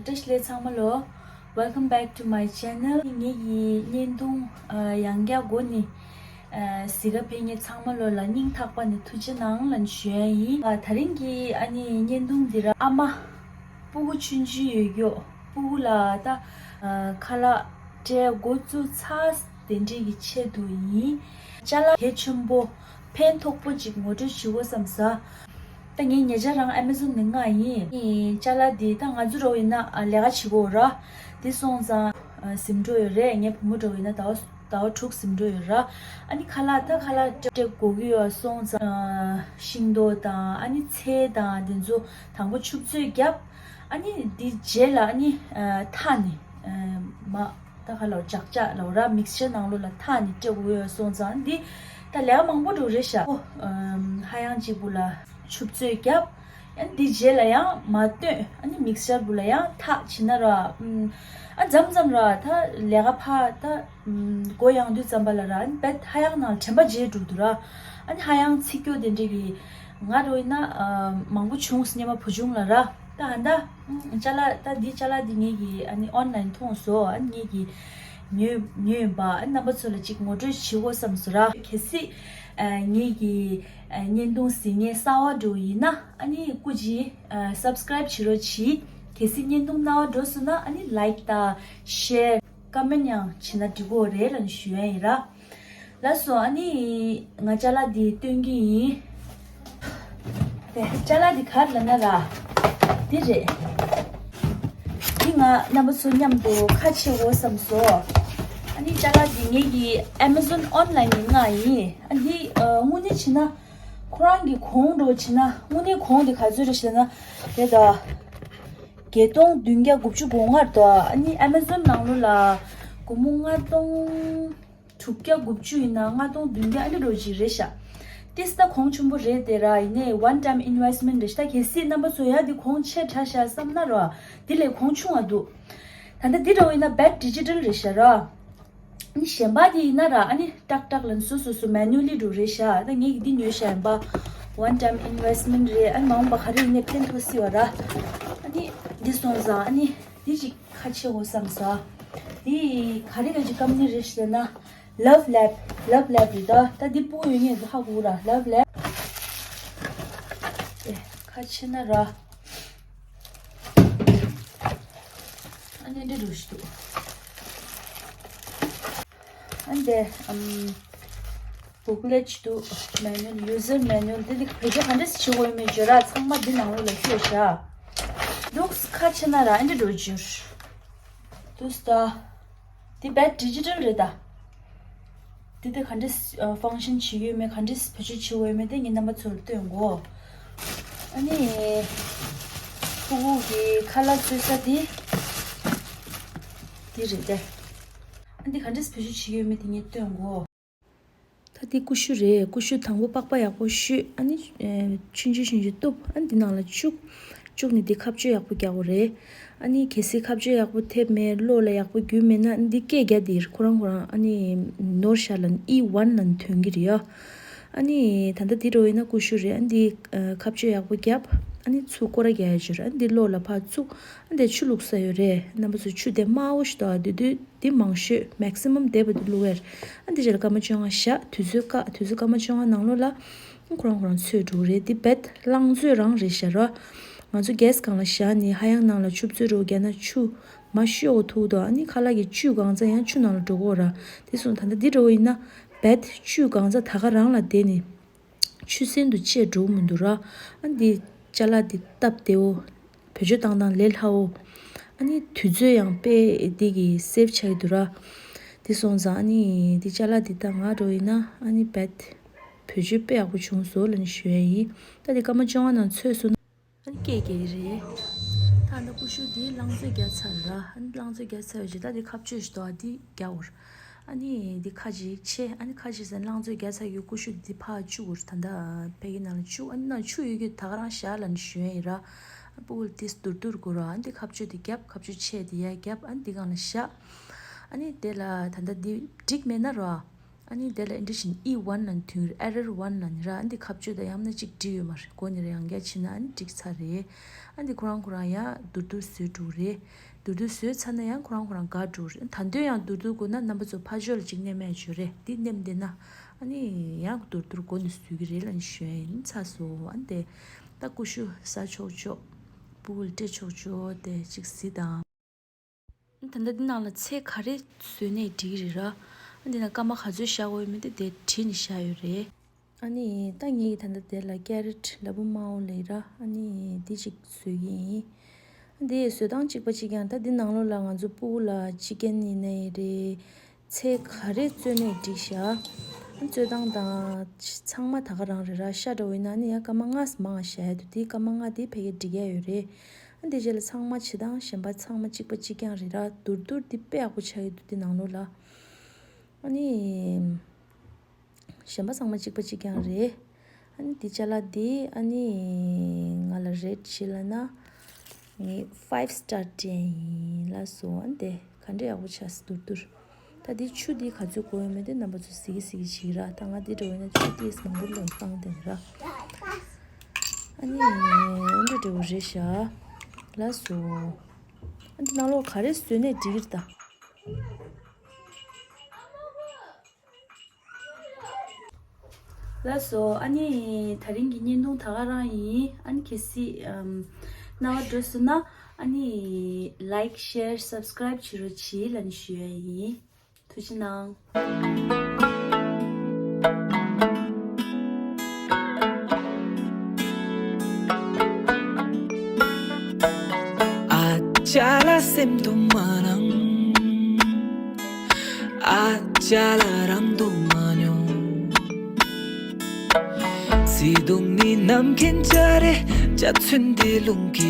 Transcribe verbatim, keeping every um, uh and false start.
བཀྲ་ཤིས་བདེ་ལེགས་ཚང་མ་ལོ། Welcome back to my channel. ངེད་ཀྱི་བརྙན་ཐུང་ཨ་ཡང་བསྐྱར་འགོ་ནས་ཨ་གཟིགས་ག་ཕེབས་མཁན་ཚང་མ་ལོ་ལ་སྙིང་ཐག་པ་ནས་ཐུགས་རྗེ་གནང་ལབ་ཞུ་ཡ་ཡིན། ཨ་དེ་རིང་གི་ཨ་ནི་བརྙན་ཐུང་འདི་ར་ཨ་མ་སྤུ་གུ་ཆུང་ཆུང་ཡོད་རྒྱུ་སྤུ་གུ་ལ་ད་ཨ་ཁ་ལག་སྤྲད་འགོ་བཙུགས་ཚར་དེ་འདྲའི་གི་ཆེད་དུ་ཡིན། ཅ་ལག་གལ་ཆེན་པོ་ཕན་ཐོགས་པོ་ཅིག་ངོ་སྤྲོད་བྱེད་དགོས་བསམ་ས། ད་ངས་ཉེ་ཆར་རང་ཨེ་མེ་ཟོན་ནས་མངགས་ཡིན། ཅ་ལག་འདི་ད་ང་ཚོ་རོགས་ཡིན་ན་ཨ་ལས་ཀ་བྱེད་དགོས་ར། འདི་སོང་ཙང་ཨ་ཟིན་འགྲོ་ཡོད་རེད། ངའི་བུ་མོ་རོགས་ཡིན་ན་ཟླ་བ་ཟླ་བ་དྲུག་ཟིན་འགྲོ་ཡོད་ར། ཨ་ནི་ཁ་ལག་ད་ཁ་ལག་སྤྲད་དགོས་ཀྱི་ཡོད་སོང་ཙང་ཨ་ཤིང་ཏོག་དང་ཨ་ནི་ཚལ་དང་དེ་ཚོ་དང་པོ་ཆུ་བཙོས་བརྒྱབ། ཨ་ནི་འདི་རྗེས་ལ་ཨ་ནི་ཨ་ཐག་ནས་ཨ་མ། ད་ག་ལོ་ལྕགས་ལྕགས་ལོ་ར་མིག་སི་ཅར་ནང་ལོགས་ལ་ཐག་ནས་སྤྲད་དགོས་ཡོད་སོང་ཙང་འདི་ད་ལས་ཀ་མང་པོ་འགྲོ་རེད་ཤག་ཨོ་ཧ་ཡང་གཅིག་པུ་ལ་ཆུ་བཙོས་བརྒྱབ། ཨ་འདི་རྗེས་ལ་ཡང་མ་བཏོན། ཨ་ནི་མིག་སི་ཅར་བུ་ལ་ཡང་ཐག་བྱེད་ན་ར་ཨ་མཚམས་མཚམས་ར་ད་ལས་ཀ་ཕ་ད་མགོ་ཡང་དུས་ཙམ་པ་ལ་ར་ཨ་ནི་བེད་ཧ་ཡང་ནང་དྲན་པ་བརྗེད་འགྲོ་འདུག་ར། ཨ་ནི་ཧ་ཡང་ཚིག་སྐྱོ་དེ་འདྲ་གི་ང་རོ་ཡིན་ན་མང་པོ་བྱུང་སྙམ་པ་བུ་ཆུང་ལ་ར། ད་ཧ་ད། ཅ་ལག་ད་འདི་ཅ་ལག་འདི་ངེད་ཀྱི་ཨ་ནི་ཨོན་ལན་མཐོང་སོང་། ཨ་ནི་ངེད་ཀྱི་ཉོས་ཉོས་ཡིན་པ། ཨ་ནི་རྣམ་པ་ཚོ་ལ་ཅིག་ངོ་སྤྲོད་བྱེད་དགོས་བསམ་སོང་ར། གལ་སྲིད་ཨ་ངེད་ཀྱི་ཨ་བརྙན་ཐུང་གཟིགས་མཁན་གསར་བ་འགྲོ་ཡིན་ན་ཨ་ནི་སྐུ་མཁྱེན་ཨ་སབ་སི་ཀ་རེབ་བྱེད་རོགས་གྱིས། གལ་སྲིད་བརྙན་ཐུང་སྣང་བ་འགྲོ་སོང་ན་ཨ་ནི་ལའིཀ་དང་ཤེར་ཀ་མེན་ཡང་བྱེད་ན་འགྲིག་གི་རེད་ལབ་ཞུ་ཡ་ཡིན་ར། ལགས་སོ། ཨ་ནི་ང་ཅ་ལག་འདི་སྟོན་གྱི་ཡིན། དེ་ཅ་ལག་འདི་ག་རེ་ལབ་ན་ར། འདི་རེད། འདི་ང་རྣམ་པ་ཚོ་མཉམ་དུ་ཁ་ཕྱེ་དགོས་བསམ་སོང་། ཨ་ནི་ཅ་ལག་འདི་ངེད་ཀྱི་ཨེ་མེ་ཟོན་ཨོན་ལན་ནས་མངགས་ཡིན། ཨ་འདི་ཨ་དངོས་གནས་བྱས་ན་ཁོ་རང་གི་གོང་འགྲོ་བྱས་ན་དངོས་གནས་གོང་འདི་ག་ཚོད་རེད་ཟེར་ན་དེ་ད་བརྒྱད་སྟོང་བདུན་བརྒྱ་དགུ་བཅུ་གོ་ལྔ་རེད་དོ། ཨ་ནི་ཨེ་མེ་ཟོན་ནང་ལོགས་ལ་སྒོར་མོ་ལྔ་སྟོང་དྲུག་བརྒྱ་དགུ་བཅུ་ཡིན་ན་ལྔ་སྟོང་བདུན་བརྒྱ་ཨ་ནི་འགྲོ་གི་རེད་ཤག་ཏིས་ད་གོང་ཆེན་པོ་རེད་དེ་ར། ཡིན་ནའི་ཝན་ཊའིམ་ཨིན་ཝེ་སི་མེན་ཊི་རེད་ཤག་ད་གལ་སྲིད་རྣམ་པ་ཚོ་ཡ་འདི་གོང་ཆེ་དྲགས་ཤག་བསམ་ན་ར་འདི་ལས་གོང་ཆུང་བ་འདུག་ད་ལྟ་འདི་འདྲ་བོ་ཡིན་ན་བེད་ཌི་ཇི་ཊལ་རེད་ཤག་ར། ཨ་ནི་གཞན་པ་དེ་ཡིན་ན་ར་ཨ་ནི་ཏག་ཏག་ལ་སོ་སོ་སོ་མེ་ནུ་ལི་འགྲོ་རེད་ཤག་ད་ངས་ཀྱི་འདི་ཉོས་ཤག་ཡིན་པ། ཝན་ཊའིམ་ཨིན་ཝེ་སི་མེན་ཊི་རེད། ཨ་ནི་མ་འོངས་པ་ག་རེ་ཡིན་ནའི་ཕན་ཐོགས་སྲིད་པ་ར། ཨ་ནི་འདི་སོང་ཙང་ཨ་ནི་འདི་ཅིག་ཁ་ཕྱེ་དགོས་བསམ་ས། འདི་ག་རེ་ག་ཅིག་ཀམ་པ་ནི་རེད་ཟེར་ན། ལབ་ལེབ། ལབ་ལེབ་རེད་ད། ད་འདི་སྤུ་གུ་ཡོད་མཁན་ཚོ་ཧ་གོ་ར། ལབ་ལེབ། ཨེ་ཁ་ཕྱེ་ན་ར། ཨ་ནི་འདི་འདྲ་ཞིག་འདུག་ཨ་འདི་ཨམ་བུག་ལེཊ་ཅིག་འདུག་མེ་ནུལ། ཡུ་ཟར་མེ་ནུལ། འདི་འདི་བེད་སྤྱོད་ག་འདྲ་ཞིག་བྱེད་དགོས་ཡོད་མེད་བརྗོད་ར་ཚང་མ་འདི་ནང་ལོགས་ལ་ཤོད་བཞག་འདུག་ཁ་ཕྱེ་ན་ར་ཨ་འདི་འདྲ་འགྱུར་འདུག་ད། འདི་བེད་ཌི་ཇི་ཊལ་རེད་ད། འདི་དེ་ག་འདྲས་ཨ་ཕང་ཤན་བྱེད་ཀྱི་ཡོད་མེད་ག་འདྲས་བེད་སྤྱོད་བྱེད་འོས་མེད་དེ་ངས་རྣམ་པ་ཚོར་སྟོན་གོ་ཨ་ནི་ཕྲུ་གུ་གི་ཁ་ལག་བཟོས་ས་དེ་འདི་རེད་དེ། ཨ་འདི་ག་འདྲས་བེད་སྤྱོད་བྱེད་ཀྱི་ཡོད་མེད་དེ་ངས་སྟོན་གོ་ད་འདི་ཀུ་ཤུ་རེད། ཀུ་ཤུ་དང་པོ་པགས་པ་ཡག་པོ་བཤུས། ཨ་ནི་ཨ་ཆུང་ཆུང་ཆུང་ཆུང་གཏུབ། ཨ་ནི་འདི་ནང་ལ་བཅུག་བཅུག་ནས་འདི་ཁ་གཅོད་ཡག་པོ་རྒྱག་དགོས་རེད། ཨ་ནི་གལ་སྲིད་ཁ་གཅོད་ཡག་པོ་ཐེབས་མེད། གློ་ལ་ཡག་པོ་རྒྱུས་མེད་ན་འདི་སྐད་རྒྱག་འདིར་ཁོ་རང་ཁོ་རང་ཨ་ནི་ནོར་ཤ་ལ་ཨི་ཝན་ལ་ཐོན་གྱི་རེད་ཡ། ཨ་ནི་ད་ལྟ་འདི་འགྲོ་ཡིན་ན་ཀུ་ཤུ་རེད། ཨ་ནི་འདི་ཁ་གཅོད་ཡག་པོ་བརྒྱབ། ཨ་ནི་ཚུར་སྐོར་ར་རྒྱག་ཡ་ཅིག་རེད། ཨ་ནི་འདི་གློ་ལ་ཕར་བཙུགས། ཨ་ནི་འདི་ཆུ་བླུགས་ས་ཡོད་རེད། རྣམ་པ་ཚོ་ཆུ་དེ་དམའ་བོ་ཞིག་འདུག་ཨ་འདི་དུས་འདི་མང་ཤོས་མེག་སི་མམ་དེ་བ་འདི་བླུགས་ཡ་རེད། ཨ་འདི་རྗེས་ལ་སྐར་མ་བཅོ་ལྔ་བཞག་དུས་ཚོད་བཀག་དུས་ཚོད་སྐར་མ་བཅོ་ལྔ་ནང་ལོགས་ལ། ཁོ་རང་ཁོ་རང་ཚོས་འགྲོ་གི་རེད། འདི་བེད་རླངས་བཙོས་རང་རེད་ཤག་ར། ང་ཚོ་གེ་སི་སྒང་ལ་བཞག་ནས་ཧ་ཡང་ནང་ལ་ཆུ་བཙོས་རོ་རྒྱག་ན་ཆུ་མ་ཤོག་གོ་ཐུག་དོ། ཨ་ནི་ཁ་ལག་གི་བཅུད་གང་ཚ་ཡང་ཆུ་ནང་ལ་འགྲོ་གོ་ར། དེ་སོང་ད་ལྟ་འདི་འགྲོ་བ་ཡིན་ན་བེད་བཅུད་གང་ཚ་ད་ག་རང་ལ་བསྡད་ནས་ཆུ་སྲིན་དུ་བཅད་འགྲོ་མི་འདུག་ར། ཨ་འདི་ཅ་ལག་འདི་སྟབས་བདེ་བོ། བེད་སྤྱོད་བཏང་སྟངས་ལས་སླ་བོ། ཨ་ནི་དུས་ཚོད་ཡང་དཔེ་འདི་གི་སེབ་ཆགས་ཀྱི་འདུག་ར། དེ་སོང་ཙང་ཨ་ནི་འདི་ཅ་ལག་འདི་ད་ང་འགྲོ་ཡིན་ན་ཨ་ནི་བེད་བེད་སྤྱོད་དཔེ་ཡག་པོ་བྱུང་སོང་ལབ་ནས་ཞུ་ཡ་ཡིན། ད་འདི་སྐར་མ་བཅོ་ལྔ་ནང་ཚོས་སོང་ན་ཨ་ནི་སྐད་རྒྱག་གི་རེད། ད་ད་ཀུ་ཤུ་འདི་རླངས་བཙོས་རྒྱག་ཚར་ར། ཨ་ནི་རླངས་བཙོས་རྒྱག་ཚར་བའི་རྗེས་ད་འདི་ཁ་གཅོད་ཞིག་འདུག་ཨ་འདི་རྒྱག་དགོས་ར། ཨ་ནི་འདི་ཁ་ཅིག་ཕྱེ། ཨ་ནི་ཁ་ཅིག་ཟ་རླངས་བཙོས་རྒྱག་ཚར་གྱི་ཀུ་ཤུ་འདི་ཕར་བཅུག་དགོས་རེད། ད་ལྟ་ཕ་གི་ནང་ལ་བཅུག་ཨ་ནི་ནང་ཆུ་ཡོད་རྒྱུ་ད་ག་རང་བཞག་ལབ་ནས་ཞུ་ཡ་ཡིན་ར། ཨ་སྤུ་གུ་ལ་དེ་སྡུར་སྡུར་དགོས་ར། ཨ་ནི་འདི་ཁ་གཅོད་འདི་བརྒྱབ། ཁ་གཅོད་ཆེ་འདི་ཡར་བརྒྱབ། ཨ་ནི་འདི་སྒང་ལ་བཞག་ཨ་ནི་དེ་ལ་ད་ལྟ་འདི་འགྲིག་མེད་ན་ར། ཨ་ ཨ་ནི་དེ་ལ་ཨེ་འདྲ་བཞིན་ཨི་ཝན་ལ་ནི་ཐོན་ཡོད་རེད། ཨེ་རར་ཝན་ལ་ནི་ར། ཨ་འདི་ཁ་གཅོད་དང་ཡང་ན་གཅིག་འགྲིག་ཡོད་མ་རེད། གོ་ནི་ར་ཡང་བསྐྱར་བྱས་ན་ཨ་ནི་འགྲིག་ཚར་རེད། ཨ་འདི་ཁོ་རང་ཁོ་རང་ཡང་བསྡུར་བསྡུར་བཟོས་འགྲོ་གི་རེད། བསྡུར་བསྡུར་བཟོས་ཚར་ན་ཡང་ཁོ་རང་ཁོ་རང་འགག་འགྲོ་གི་རེད། ད་དུང་ཡང་བསྡུར་བསྡུར་དགོས་ན་རྣམ་པ་ཚོ་ཕར་ཕྱོགས་ལ་གཅིག་མནན་མེད་བྱོས་རེད། འདི་མནན་བསྡད་ན་ཨ་ནི་ཡང་བསྡུར་བསྡུར་གོ་ནི་བཟོས་ཀྱི་རེད་ལབ་ནི་ཞུ་ཡ་ཡིན། ཚར་སོང་། ཨ་ནི་དེ་ད་ཀུ་ཤུ་ཟ་ཆོག་ཆོག་ཕྲུ་གུ་ལ་སྤྲད་ཆོག་ཆོག་དེ་གཅིག་གཟིགས་དང་། ད་ལྟ་འདི་ནང་ལ་ཚལ་ག་རེ་བཟོས་ནའི་འགྲིག་གི་རེད་ར། ཨ་འདི་ན་སྐར་མ་ག་ཚོད་བཞག་དགོས་ཡོད་མེད་དེ་དེ་བྲིས་ནས་བཞག་ཡོད་རེད། ཨ་ནི་ད་ངེད་ཀྱིས་ད་ལྟ་དེ་ལ་ཀེ་རེ་ཊི་ལ་ཕུག་མའོ་ལབ་ར། ཨ་ནི་འདི་གཅིག་བཟོས་ཀྱི་ཡིན། འདི་བཟོ་སྟངས་གཅིག་པ་གཅིག་རྐྱང་། ད་འདི་ནང་ལོགས་ལ་ང་ཚོ་ཕྲུ་གུ་ལ་ཅི་ཀན་ཡིན་ནའི་རེད། ཚལ་ག་རེ་བཙོས་ནའི་འགྲིག་ཤག། ཨ་བཙོས་སྟངས་དང་ཚང་མ་ད་ག་རང་རེད་ར། ཤ་འདྲ་བོ་ཡིན་ན་ཨ་ནི་ཡང་སྐར་མ་ལྔ་མང་བཞག་ཡ་འདུག། དེ་སྐར་མ་ལྔ་དེ་ཕ་གིར་འགྲིག་ཡ་ཡོད་རེད། ཨ་འདི་རྗེས་ལ་ཚང་མ་བྱེད་སྟངས་གཞན་པ་ཚང་མ་གཅིག་པ་གཅིག་རྐྱང་རེད་ར། བསྡུར་བསྡུར་འདི་དཔེ་ཡག་པོ་ཆགས་ཀྱི་འདུག། འདི་ནང་ལོགས་ལ་ཨ་ནི་གཞན་པ་ཚང་མ་གཅིག་པ་གཅིག་རྐྱང་རེད། ཨ་ནི་འདི་ཅ་ལག་འདི་ཨ་ནི་ང་ལ་རེཊ་བྱེད་ལབ་ན་ངས་ཕའིབ་སི་ཊར་སྤྲད་ཡིན་ལགས་སོ། ཨ་ནི་དེ་ག་འདྲ་ཡག་པོ་ཆགས་སོང་བསྡུར་བསྡུར། ད་འདི་ཆུ་འདི་ག་ཚོད་དགོས་ཡོད་མེད་དེ་རྣམ་པ་ཚོ་གཟིགས་གཟིགས་བྱེད་ར། ད་ང་འདི་འདྲ་བོ་ཡིན་ན་ཆུ་ཏོག་ཙམ་མང་པོ་བླུགས་བཏང་དེ་ར། ཨ་ནི་འདི་འདྲ་བོ་རེད་ཤག་ལགས་སོ། ཨ་འདི་ནང་ལོགས་ག་རེ་བཟོས་ནའི་འགྲིག་གི་རེད་ད། ལགས་སོ། ཨ་ནི་དེ་རིང་གི་བརྙན་ཐུང་ད་ག་རང་ཡིན། ཨ་ནི་གལ་སྲིད་ཨམ་རྣ་བ་འགྲོ་སོང་ན་ཨ་ནི་ལའིཀ་ཤེར་སབ་སི་ཀ་རའིབ་བྱེད་རོགས་གྱིས་ལབ་ནས་ཞུ་ཡ་ཡིན། ཐུགས་རྗེ་གནང་། ཨ་ཅག་ལ་སེམས་དུ་མ་རང་། ཨ་ཅག་ལ་རང་དུ་མ་མྱོང་། བརྩེ་དུང་ནི་ནམ་མཁའི་འཇའ་རེད། འཇའ་ཚོན་འདི་རླུང་གི